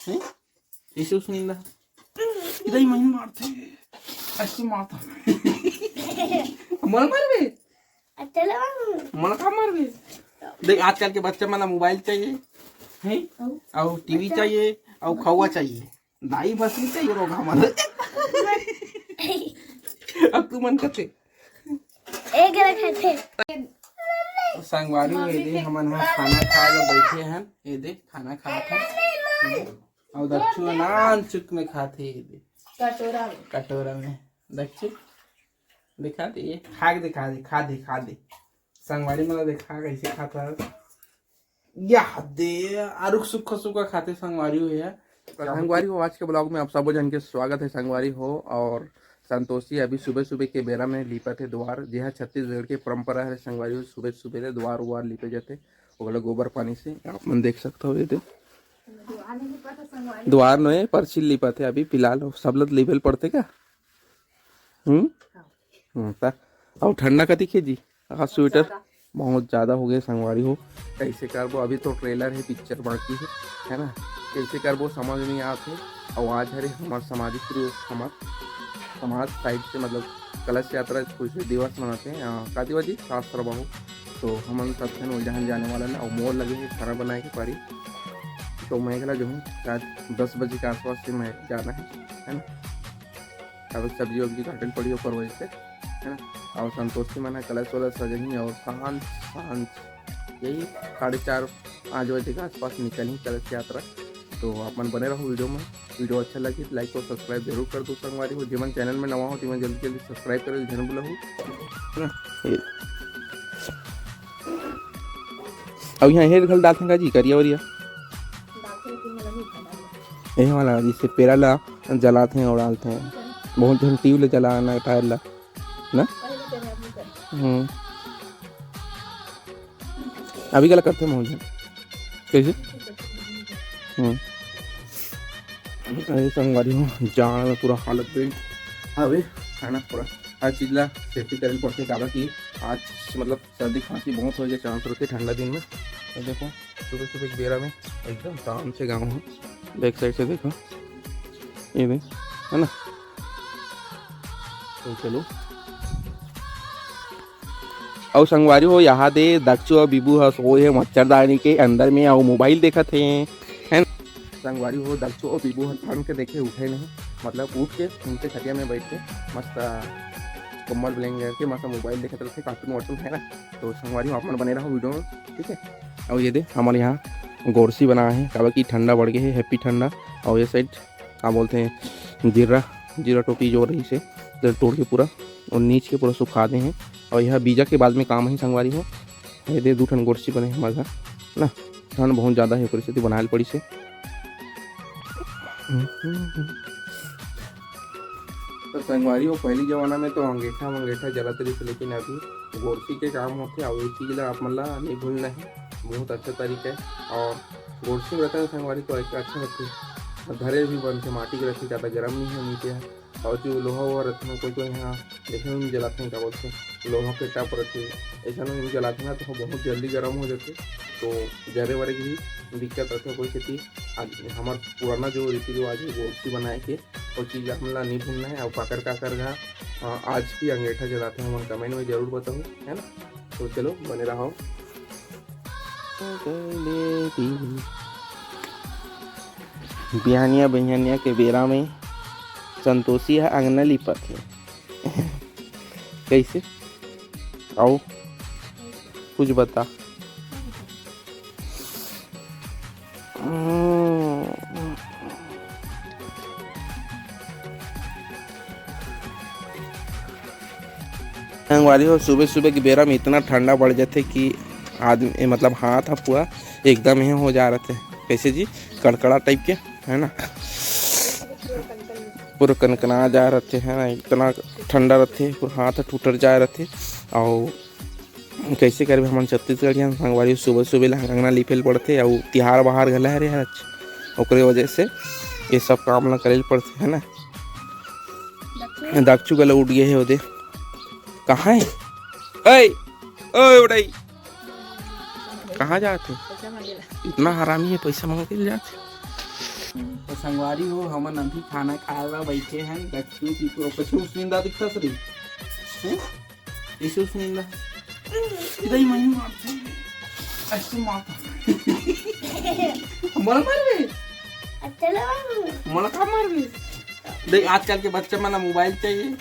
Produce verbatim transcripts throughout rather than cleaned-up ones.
हैं? ऐसे उसने ना, इधर ही महीन मारते, ऐसे मारता। मन मारबे? अच्छा लगा। मन का मारबे? देख, आजकल के बच्चा मन ला मोबाइल चाहिए, हैं? अउ टीवी चाहिए, अउ खौवा चाहिए। दाई बस नहीं चाहिए रोगा मन। अब तू मन कथे। एक रखे थे। संगवारी हो, ये दे, हमन ह खाना खाए ला बैठे हन। ये दे, खाना खात हन। अउ दक्षु नान चुक में खाथे, ये दे। कटोरा में। कटोरा में। दक्षु, दिखा दे, ये खा के दिखा दे, खा दे, खा दे। संगवारी मन ला देखा कैसे खाता है। या दे, आरुख सुखा सुखा खाते संगवारी हो यार। संगवारी हो, आज के ब्लॉग में आप सबो जन के स्वागत है संगवारी हो। और संतोषी अभी सुबह सुबह के बेरा में लिपत है दुआर, जेहा छत्तीसगढ़ के परंपरा है संगवारी हो, सुबह सुबह ले दुआर उआर लिपे जाते, ओला गोबर पानी से आप मन देख सकते हो। ये दे, दुआर नोए परछी लिपत है अभी फिलहाल, सब लत लिपे ल पड़ते का। हम्म। हम्म, त अउ ठंडा कतिक हे जी? आ स्वेटर ज्यादा। बहुत ज्यादा हो गए संगवारी हो। कैसे करबो, अभी तो ट्रेलर है, पिक्चर बाकी है, है ना? कैसे करबो समझ नहीं आत है। अउ आज हरे हमार सामाजिक रूप, हमार समाज साइड से मतलब कलश यात्रा कुछ दिवस मनाते हैं, अ, का दिवस जी? शास्त्र बाहु। तो हमन सब झन वही जहाँ जाने वाला ना, और मोर लगे है खाना बनाए के पारी। तो मैं अगला जो हूँ शायद दस बजे के आसपास से मैं जाना है, है ना? अब सब्जी वब्जी काटे ल पड़ी ओकर वजह से, है ना? और संतोषी मन ह कलश वलश सजही और सांझ, सांझ यही साढ़े चार, पाँच बजे के आसपास निकलही कलश यात्रा। तो आप मन बने रहो वीडियो में। वीडियो अच्छा लगी तो लाइक और सब्सक्राइब जरूर कर दो संगवारी हो। जेमन चैनल में नवा हो, तेमन जल्दी जल्दी सब्सक्राइब करे झन भूलहू, है ना? ये। अब यहाँ हेर घल डालते हैं का जी, करिया वरिया? यही वाला जिससे पेरा ला जलाते हैं, उड़ाते हैं। बहुत झन ट्यूब ले जलाना, टायर ला, ना? हम्म। अभी गला करते हैं बहुत झन। कैसे? हम्म। अरे संगवारी हो, जाड़ में पूरा हालत बेंट हवे, है ना? पूरा हर चीज ला सेफ्टी करे पड़ते, काबर कि आज मतलब सर्दी खांसी बहुत हो जाए चांस रहते ठंडा दिन में। ये देखो, सुबह सुबह के बेरा में एकदम शांत से गाँव है, बैक साइड से देखो, ये दे, है ना? तो चलो, अउ संगवारी हो, यहाँ दे दक्षु अउ बीबू ह सोए हे मच्छरदानी के अंदर में, अउ मोबाइल देखत हे, है ना? संगवारी हो, दक्षु अउ बीबू ह ठंड के देखे उठे नहीं, मतलब उठ के उनके खटिया में बैठ के मस्त कम्बल ब्लैंकेट के मस्त मोबाइल देखत रहते, कार्टून वार्टून, है ना? तो संगवारी हो, आप मन बने रहो वीडियो में, ठीक है? अउ ये दे, हमारे यहाँ गोरसी बनाए हे, काबर कि ठंडा बढ़ गए हे, हैप्पी ठंडा। अउ ये साइड का बोलते हैं, जीरा, जीरा टोपी जो रही से, तो तोड़ के पूरा और नीच के पूरा सुखा दे हैं। और यह बीजा के बाद में काम ही संगवारी हो, ये दे दू ठन गोरसी बने हैं मजा ना, ठंड बहुत ज़्यादा है, ओकरे सेती बनाए ल पड़ी से। तो संगवारी हो, पहली जमाना में तो अंगेठा मंगेठा जलत रहिस, लेकिन अभी गोरसी के काम होथे, अउ ये चीज ला आप मन ला नहीं भूलना है, बहुत अच्छा तरीका है। और गोरसी में रहता है संगवारी तो एक अच्छा होथे, और घरे भी बनथे, माटी के रहथे, ज़्यादा गर्म नहीं है नीचे है। और जो लोहा वोहा रहथे ना, कोई कोई यहाँ देखे में जलाते हैं, क्या बोलते हैं, लोहा के टप रहथे, ऐसा में भी जलाते ना तो बहुत जल्दी गर्म हो जाते, तो जरे वरे की भी दिक्कत रहथे। कोई खेती आज हमार पुराना जो रीति रिवाज है गोरसी बनाए के, वो चीज हमन ला नहीं भूलना है। और काकर काकर घा, अ, आज भी अंगेठा जलाते हैं, हमन कमेंट में जरूर बताओ, है ना? तो चलो बने रहो। बिहानिया बिहानिया के बेरा में संतोषी ह अंगना लिपत हे। कैसे? आओ, कुछ बता। संगवारी हो, सुबह सुबह के बेरा में इतना ठंडा बढ़ जाथे कि आदमी, मतलब, हाथ ह पूरा एकदम ही हो जा रथे। कैसे जी? कड़कड़ा टाइप के, है ना? पूरा कनकना जा रथे, है ना? इतना ठंडा रथे, पूरा हाथ ह टूटर जा रथे। और कैसे करबे, हमन छत्तीसगढ़िया संगवारी, सुबह सुबह ला अंगना लिपे ल पड़थे, अउ तिहार बहार घला हरे आज, ओकरे वजह से ये सब काम ला करे ल पड़थे, है ना। दक्षु गला उठ गए हे ओदे। कहाँ है? ओए, ओए उड़ाई, कहाँ जात हे? इतना हरामी है, पैसा मांगे के जात हे। संगवारी हो, हमन अभी खाना खाए ला बैठे हन। दक्षू की तो पछू सुनिंदा दिखता सरी। हैं? इसे सुनिंदा। दई मनी मारथे। ऐसे मारता। मोला मारबे? अच्छा लगा। मोला का मारबे? देख, आजकल के बच्चा मन ला मोबाइल चाहिए,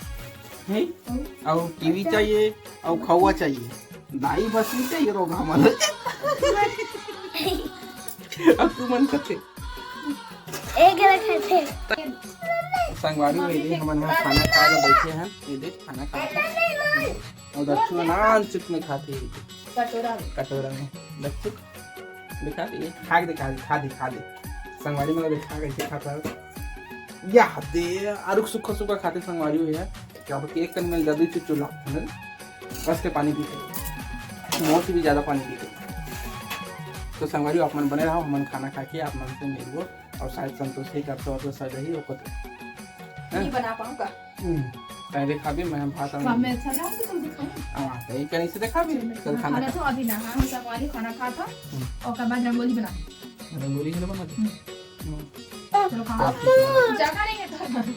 हैं? और टीवी चाहिए, और खौवा चाहिए। दाई बस नहीं चाहिए रोगा मन। अब तू मन कथे। एक रखे थे। संगवारी हो, ये हमन ह खाना खाए ला बैठे हैं। ये देख, खाना खाए ला। और दक्षु नान चुक में खाते हैं। कटोरा में। कटोरा में। दक्षु, दिखा दे, ये खा के दिखा दे, खा दे, खा दे। संगवारी मन दिखा, कैसे खाता है। या दे, आरुक सुखा सुखा खाते संगवारी हो यार। क्या बोलते, एक कन में जल्दी चुचुला, समझ? बस के पानी पीते। मोर से भी ज्यादा पानी पीते। तो संगवारी हो, आप मन बने रहो, हमन खाना खा के आप मन से मिलबो। और शायद संतोषी का तो, तो सही रही, वो कुछ, हैं? नहीं बना पाऊंगा। हम्म, तैं दिखाबे, मैं भात आऊँ। मैं अच्छा जाऊँ तो तुम दिखाओ। हाँ, तैं कहीं से दिखाबे, चल खाना खाना खा। तो अभी ना, हाँ, हम संगवारी खाना खाता हूँ, हम्म। और ओकर बाद रंगोली बना। रंगोली ही बना दे। हम्म। हम्म। चलो, खाओ। जगह नहीं है तो।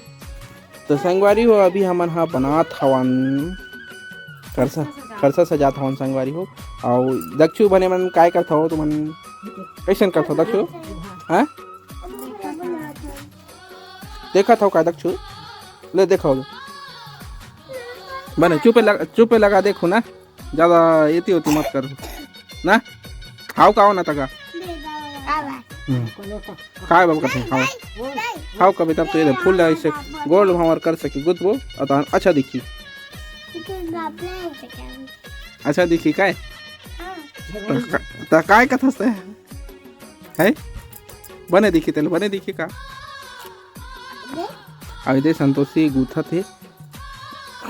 तो संगवारी हो, अभी हमन ह बनात हवन करसा, करसा सजात हवन संगवारी हो। अउ दक्षु बने मन काय करत हव तुमन? कैसन करत हव दक्षु? हाँ? देखत हव का दक्षु? ले देखो। बने चुपे लगा, चुपे लगा देखो ना। ज्यादा एती ओती मत कर ना। हाव का हो ना तका? हम्म। काय बाबू कथे हाव। हाव कबे तब तो ये फूल डाल से गोल भावर कर सकी गुदबो अतन अच्छा दिखी। अच्छा दिखी काय? त का-, त काय कथस ते? है? बने दिखी तेल, बने दिखी का? अभी दे संतोषी गूंथत हे।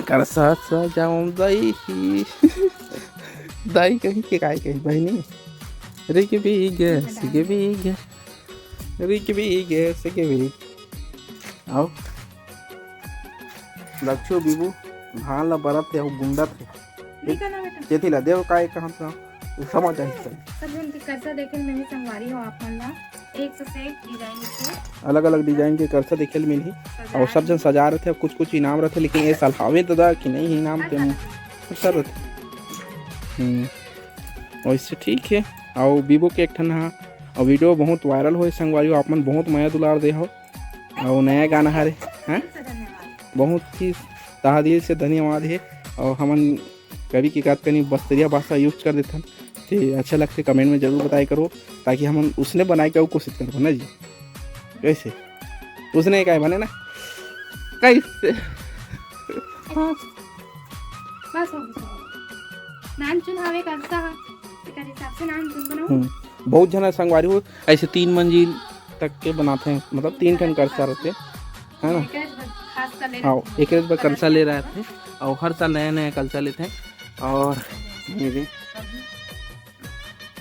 करसा सजाऊं दाई ही। दाई कही के काय कही बहिनी? रिक बिग, सिक बिग, रिक बिग, सिक बिग। आओ। दक्षु बिबू धान ला बरत हे, अउ गुंडत हे। निकल ना बेटा। चेती ला देव काय कहत हे, समझ आही सही। सब झन के करसा देखे में ही संगवारी हो आप मन ला। एक से एक डिजाइन के। अलग-अलग डिजाइन के करसा देखे ल मिलही। सजा अउ सब झन सजा रथे, कुछ-कुछ इनाम रथे, लेकिन ए साल हावे दादा कि नहीं इनाम हर के साल। सब रथे। हम्म, वैसे ठीक हे। अउ बीबो के एक ठन हा, अउ वीडियो बहुत वायरल होए संगवारी हो, आप मन बहुत मया दुलार दे हो। अउ नया गाना हरे, हैं? दिल से धन्यवाद। बहुत ही तहा दिल से धन्यवाद हे। अउ हमन कभी के बात करनी बस्तरिया भाषा use कर देथन, ते अच्छा लगथे, comment में जरूर बताए करो, ताकि हमन उसने बनाए के अउ कोशिश करबो ना जी। कैसे? उसने काय बने ना? कैसे? बस हो गया। नान चुन हवे करसा हा, तेकर हिसाब से नान चुन बनाओ। हम्म, बहुत झन संगवारी हो ऐसे तीन मंजिल तक के बनाथे, मतलब तीन ठन करसा रथे, है ना? एकरे बर खास कर ले हाँ, रखे हैं। एकरे बर करसा ले रथे, अउ हर साल नया नया करसा लेथे। अउ ये दे।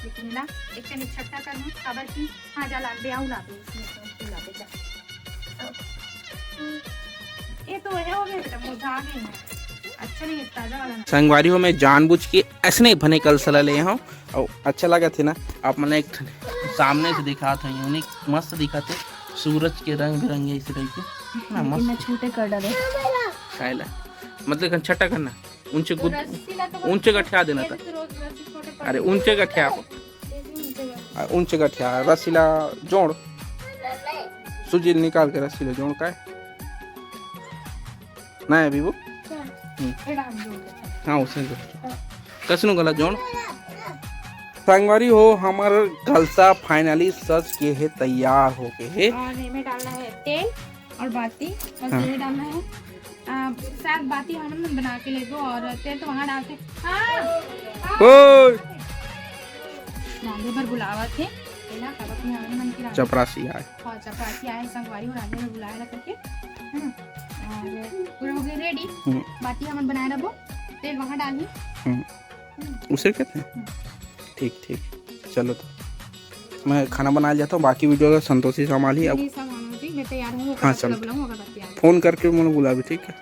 लेकिन ना, एक कनी छट्टा कर दूं, काबर कि हाँ, जा लाबे, आऊ लाबे, इसमें तो तू लाबे, जा। ये तो है, हो गया बेटा, मुरझा गए हैं। अच्छा नहीं है, ताजा वाला ना। संगवारी हो, मैं जानबूझ के ऐसने बने करसा ला ले हूँ, अउ अच्छा लगथे ना। आप मन एक ठन सामने से दिखात हे, unique मस्त दिखथे, सूरज के रंग बिरंगे ऐसे टाइप के ना, लेकिन मस्त। मैं छोटे कर डाले। काहे ला? मतलब कि छट्टा करना, ऊंचे तो गुद-, रस्सी ला तो ऊंचे गठिया देना ये था। तो रोज रस्सी छोटे कर अरे देते। ऊंचे गठिया आप। ये भी ऊंचे गठिया। आ, ऊंचे गठिया, रस्सी ला जोड़। सूजी निकाल के रस्सी ला जोड़ काय? नहीं अभी वो? क्या? हम्म। ये डाल दो। हाँ, उसने जोड़। हाँ। कसनो गला जोड़। संगवारी हो, हमर करसा finally सज के हे, तैयार हो के हे। और इनमें डालना है तेल और बाती, बस हाँ। ये डालना है। आ, शायद बाती हमन बना के लेबो और तेल तो वहाँ डालते। हाँ। ओए। रांधे बर बुलावत हे। ये ना, काबर कि हमन मन की रांधे चपरासी आए। हाँ, चपरासी आए, संगवारी हो रांधे बर बुलाए ला करके। हम्म। और पूरा हो गया ready। हम्म। बाती हमन बनाए रखबो, तेल वहाँ डालही। हम्म। हम्म। उसे कहते हैं? हम्म। ठीक, ठीक। चलो तो। मैं खाना बनाए जाता हूँ, बाकी वीडियो ला संतोषी संभालही अब। नहीं, संभालो जी, मैं तैयार हूँ, हाँ, ओकर चल। बाद बुलाऊँ, ओकर बाद तैयार हूँ। फोन करके मोला बुलाबे, ठीक है?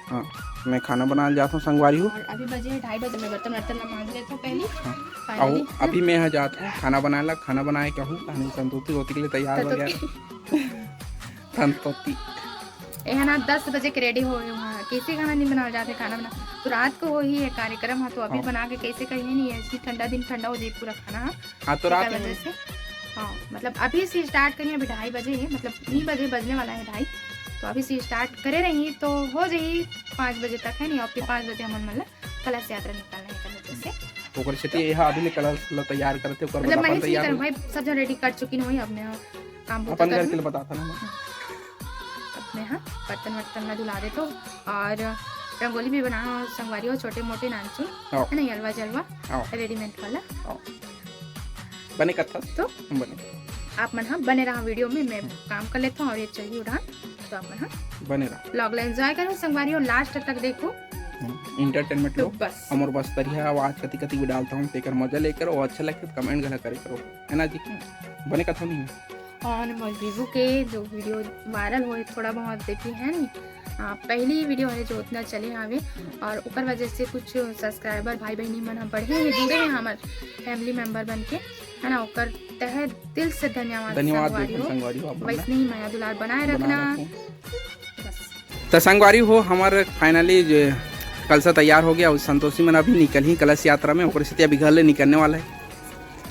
हाँ, मैं खाना बनाए जाता हूँ, संगवारी हो। और अभी बजे हैं ढाई बजे, मैं बर्तन वर्तन ला मांज लेता हूँ पहले। हाँ। Finally, अभी मैं यहाँ जाता हूँ, खाना बनाए ला, खाना बनाए के हूँ, कहानी संतोषी होती के लिए तैयार तो वगैरह। संतोषी। ए है ना, दस बजे के रेडी हो गए वहाँ, कैसे खाना नहीं बनावल जाते, खाना बना तो रात को हो ही है कार्यक्रम है, तो अभी हाँ। बना के कैसे करिए नहीं, ऐसी ठंडा दिन ठंडा हो जाए पूरा खाना। हाँ, हाँ, तो रात एकर में वजह से, हाँ, मतलब अभी से स्टार्ट करिए, अभी ढाई बजे है, मतलब तीन बजे बजने वाला है, ढाई, तो अभी से स्टार्ट करे रही तो हो जाई पाँच बजे तक, है नहीं, आपके पाँच बजे हमन मतलब कलश यात्रा निकालना है, एकर वजह से। ओकर सेती ये हा अभी ले कलश ल तैयार करथे, ओकर मतलब बाद मैं अपन ही तैयार कर हो। भाई, सब जन रेडी कर चुकी हूँ, अब मैं काम बूता अपन घर करूँ। के लिए बताता ना मैं। हाँ। अब मैं, हाँ, बर्तन वर्तन ला धुला देथो और रंगोली भी बना संगवारी हो, छोटे मोटे नानचुन, हाँ। है ना, हलवा जलवा, हाँ। रेडीमेड वाला। हाँ। बने कथस? तो? हम बने। आप मन, हाँ, बने रहा वीडियो में, मैं हम्म। काम कर लेता हूँ और ये चलिए उड़ान, तो आप मन, हाँ, बने रहा। व्लॉग ला एंजॉय करो संगवारी हो, लास्ट तक देखो। हम्म, एंटरटेनमेंट तो लो। बस। हमर बस्तरिया आवाज कति कति भी डालता हूँ, तेकर मजा लेकर और अच्छा लगे तो कमेंट घला करे करो, है ना जी? हम्म। बने कथा नहीं है। और मोर जीजू के जो वीडियो वायरल होए थोड़ा बहुत देखी है नी, आ, पहली वीडियो हरे जो उतना चले हवे और ओकर वजह से कुछ सब्सक्राइबर भाई बहनी मन ह बढ़े हैं, जुड़े हैं हमार फैमिली मेंबर बन के, है ना, ओकर तहे दिल से धन्यवाद धन्यवाद संगवारी देथन हो। संगवारी हो आप मन ला। वैसने ही मया दुलार बनाए बनाए रखना। रखो। बस। त संगवारी हो, हमर फाइनली जो कलसा तैयार हो गया और संतोषी मन अभी निकल ही कलश यात्रा में, ओकर सेती अभी घर ले निकलने वाला है।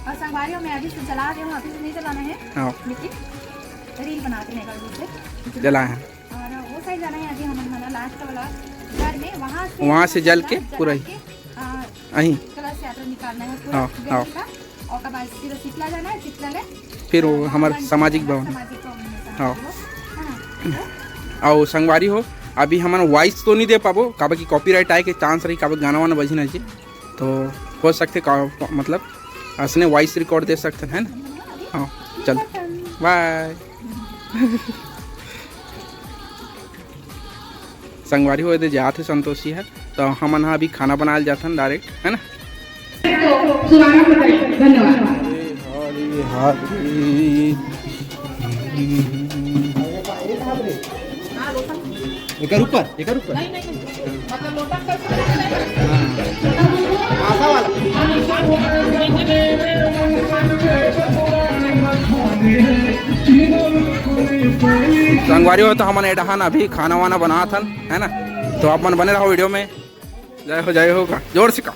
और संगवारी हो, मैं अभी से जला रही हूँ, अभी से नहीं जलाना है। हाँ। लेकिन रील बना के निकाल दीजिए। जला है। और वो साइड जाना है अभी हमन मन ला लास्ट वाला घर में, वहाँ से वहाँ से जल के जला पूरा ही। के, आ, अहीं। कलश यात्रा निकालना है पूरा हाँ, गली हाँ। का। ओकर बाद सीधा शीतला जाना है, शीतला ले फिर वो आ, हमर भगवान सामाजिक के भवन। सामाजिक भवन में जाना हाँ। है वो, है ना? और संगवारी हो, अभी हमन वॉइस तो नहीं दे पाबो, काबर कि कॉपीराइट आए के चांस रही, काबर गाना वाना बजी ना जी, तो हो सकथे का, मतलब, असने वॉइस रिकॉर्ड दे सकथन, है ना? हाँ, चल, बाय। संगवारी हो, एदे जात हे संतोषी ह, तो हमन ह अभी खाना बनाए ल जाथन डायरेक्ट, है ना? तो शुभारंभ करें। धन्यवाद। हरी हरी। एकर ऊपर, एकर ऊपर। हाँ। आशा वाला। संगवारी हो, तो हमन ए डहान अभी खाना वाना बनात हन, है ना? तो आप मन बने रहो वीडियो में। जय हो, जय हो का। जोर से का,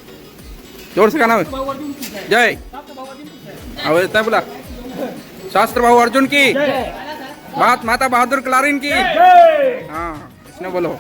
जोर से का नाम है? जय। अब तय बोला, शास्त्र बाबू अर्जुन की, बात माता बहादुर क्लारिन की। हाँ, इसने बोलो।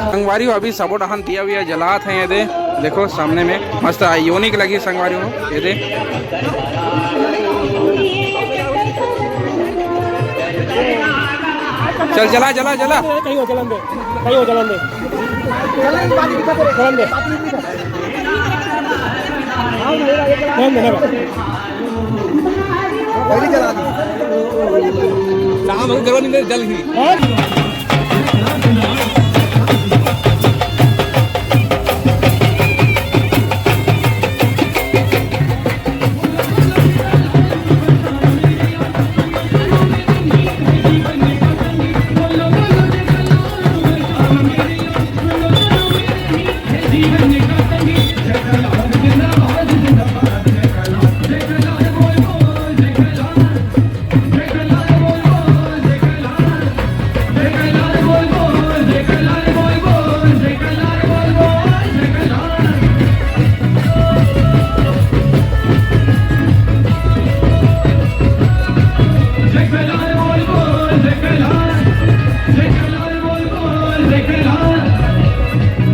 संगवारी हो, अभी सबो डहान दिया विया जलात हे। ये दे, देखो सामने में मस्त यूनिक लगी संगवारी हो। ये दे, चल जला, जला, जला। कहीं हो, जलन दे, कहीं हो, जलन दे, जलन दे। पहले जला दी। शाम हो गरबा नहीं, जल ही।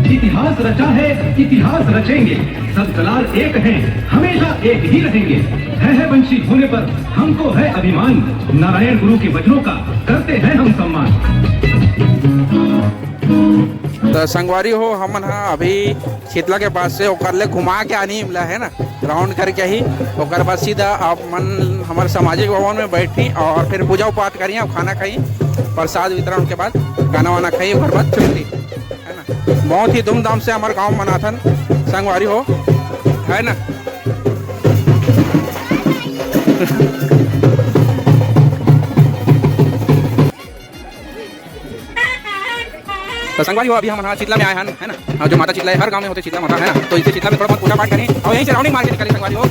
इतिहास रचा है, इतिहास रचेंगे। सब कलार एक हैं, हमेशा एक ही रहेंगे। है, है वंशी होने पर हमको है अभिमान। नारायण गुरु के वचनों का करते हैं हम सम्मान। त संगवारी हो, हमन ह अभी शीतला के पास से ओकर ले घुमा के आनी वाला है ना, राउंड करके ही। ओकर बाद सीधा आप मन हमर सामाजिक भवन में बैठी और फिर पूजा पाठ करी, अब खाना खाई, प्रसाद वितरण के बाद गाना वाना खाई, ओकर बाद छुट्टी, है ना। बहुत ही धूमधाम से हमर गांव मनाथन संगवारी हो, है ना। त संगवारी हो, अभी हमन ह शीतला में आए हन, है ना, और जो माता शीतला है, हर गांव में होथे शीतला माता, है ना, तो इसे शीतला में थोड़ा बहुत पूजा पाठ करें और यहीं से राउंडिंग मार के निकले संगवारी हो।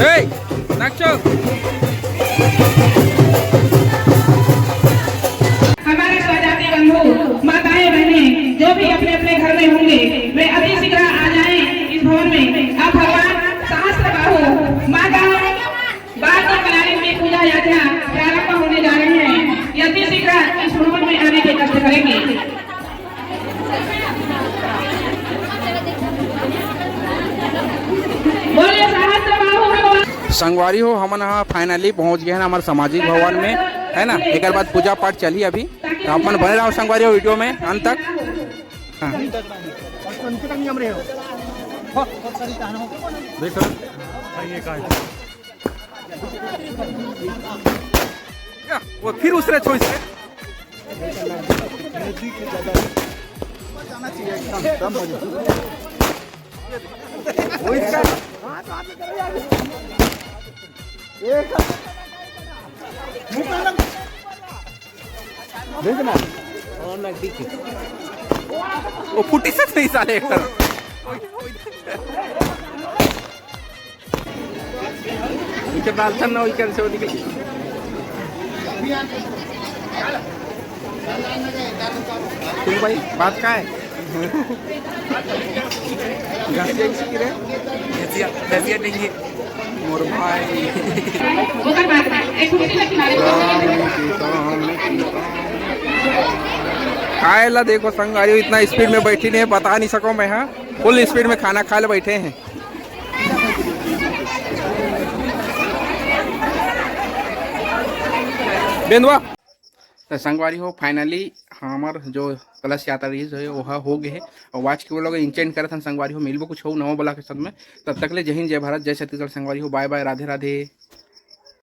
ए, नाचो। हमारे स्वजाति बंधु, माताएं बहनें, जो भी अपने अपने घर में होंगे, वे अति शीघ्र आ जाएं इस भवन में। अब भगवान सहस्त्र बाहु माँ का बार की कल्याणी की पूजा याचना प्रारंभ होने जा रही है। अति शीघ्र इस भवन में आने के कष्ट करेंगे। बोलिए सहस्त्र बाहु भगवान। संगवारी हो, हमन ह finally पहुंच गए हैं हमारे सामाजिक भवन में, है ना। एक बाद पूजा पाठ चली अभी, तो अपन बने रहो संगवारी हो वीडियो में अंत तक। हाँ। देख रहे हो? ये कहाँ है? या, वो फिर उसने छोड़ से। वो इसका देखना। वो फुटी से नहीं साले एक तरफ। इनके डालता ना, वही कैसे निकल। तुम भाई, बात का है? घसिया किसी की रे? घसिया, घसिया नहीं है। मोर भाई। ओकर बाद एक कुर्सी के किनारे। खाए ला देखो संगवारी, इतना स्पीड में बैठी नहीं है, बता नहीं सको मैं। हाँ, फुल स्पीड में खाना खाए ला बैठे हैं। बेंदवा। त संगवारी हो, finally हमर जो कलश यात्रा रहिस हे, ओहा हो गे हे। और आज के vlog एंड करत हन संगवारी हो, मिलबो कुछ हो नवा vlog के साथ में। तब तक ले जय हिंद, जय भारत, जय छत्तीसगढ़ संगवारी हो, bye bye, राधे राधे।